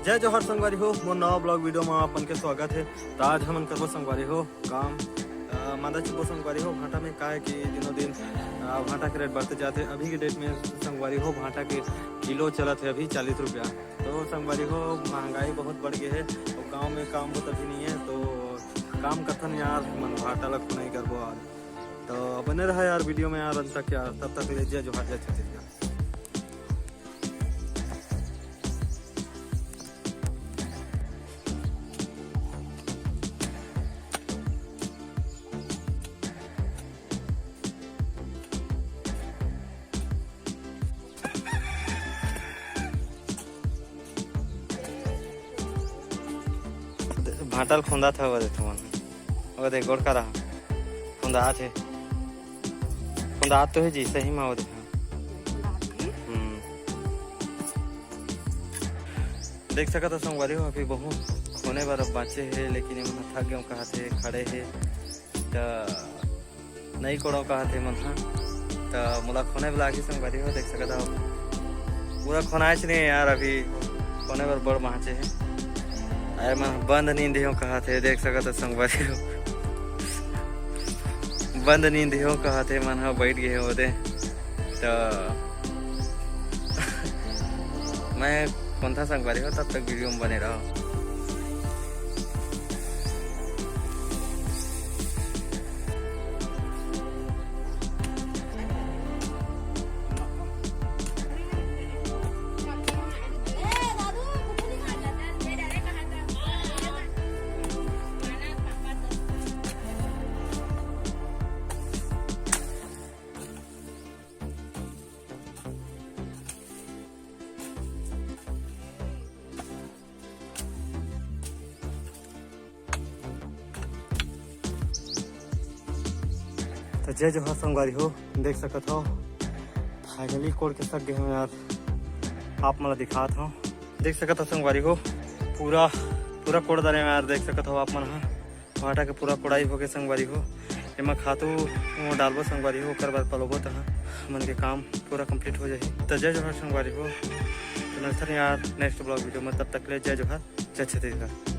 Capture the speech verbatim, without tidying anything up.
जय जोहार संगवारी हो, मोर नवा vlog video में आप मन के स्वागत है। तो आज हमन करबो संगवारी हो काम, अ, मादा चिरबो संगवारी हो भांटा में। का है कि दिनों दिन, अ, भांटा के rate बढ़ते जाते। अभी के date में संगवारी हो भांटा के किलो चलत है अभी चालीस रुपया। तो संगवारी हो महंगाई बहुत बढ़ गई है, तो गांव में काम होत अभी नहीं है, तो काम कथन यार मन भांटा ला खुनई करबो आज। तो बने रहा यार video में यार अंत तक यार। तब तक ले जय जोहार, जय छत्तीसगढ़। भांटा ल खोंदात हवय, वो दे तुमन, वो दे गोड़ करा खोंदात हे, खोंदात तो हे जी सही मा, वो दे। हम्म। देख सकत हो संगवारी हो, अभी बहुत खोने बर अब बांचे हे, लेकिन एमन ह थक गेंव कहत हे, खड़े हे, त नई कोड़ो कहत हे मन ह, त मोला खोने बर लागही संगवारी हो। देख सकत हो पूरा खोनाएच नहीं हे यार, अभी खोने बर बड़ बांचे हे। अरे मन बंद नींद हो कहत हे, देख सकत हो संगवारी हो, बंद नींद हो कहत हे, मन ह बैठ गे हे ओदे। त मैं कोन था संगवारी हो, तब तक video में बने रहो। तो जय जोहार संगवारी हो, देख सकत हो finally कोड़ के सक गे हवं यार, आप मन ला दिखात हवं। देख सकत हो संगवारी हो, पूरा पूरा कोड़ डारे हवं यार, देख सकत हो आप मन ह। भांटा के पूरा कोड़ाई होगे संगवारी हो। एमा खातू डालबो संगवारी हो, ओकर बाद पलोबो, त हमन के काम पूरा complete हो जाही। त जय जोहार संगवारी हो, त मिलथन यार next vlog video में। तब तक ले जय जोहार, जय छत्तीसगढ़।